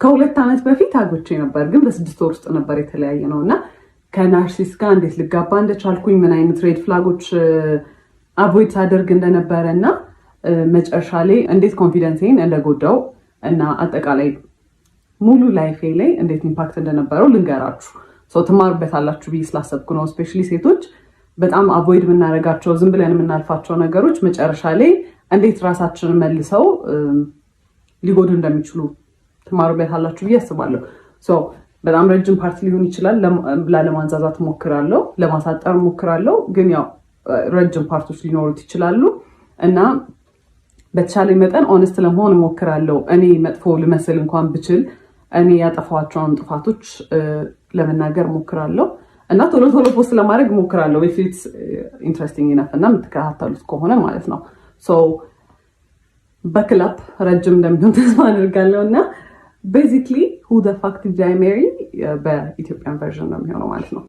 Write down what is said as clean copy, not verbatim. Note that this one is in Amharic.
ከ2 ዓመት በፊት አግብቼ ነበር፣ ግን በ6 ወር ውስጥ ነበር የተለያየነው። እና ከ narcissist ጋር እንዴት ልጋባ እንደቻልኩኝ፣ ምን አይነት red flag ኦች avoid ሳደርግ እንደነበረ እና መጨረሻ ላይ እንዴት confidence ኤን እንደጎዳው እና አጠቃላይ ሙሉ life ኤ ላይ እንዴት impact እንደነበረው ልንገራችሁ። So ትማሩበታላችሁ ብዬ ስላሰብኩ ነው። Especially ሴቶች በጣም avoid የምናደርጋቸው፣ ዝም ብለን የምናልፋቸው ነገሮች መጨረሻ ላይ እንዴት ራሳችንን መልሰው ሊጎዱ እንደሚችሉ ትማሩበታላችሁ ብዬ አስባለሁ። በጣም ረጅም part ሊሆን ይችላል። ላለማንዛዛት እሞክራለሁ፣ ለማሳጠር እሞክራለሁ። ግን ያው ረጅም part ኦች ሊኖሩት ይችላሉ እና በተቻለ መጠን honest ለመሆን እሞክራለሁ። እኔ መጥፎ ልመስል እንኳን ብችል እኔ ያጠፋኋቸውን ጥፋቶች ለመናገር እሞክራለሁ እና ቶሎ ቶሎ post ለማድረግ እሞክራለሁ። If it's interesting enough እና የምትከታተሉት ከሆነ ማለት ነው። Buckle up፣ ረጅም እንደሚሆን ተስፋ አድርጋለሁ። እና basically "Who the fuck did I marry" በ Ethiopian version ነው የሚሆነው ማለት ነው።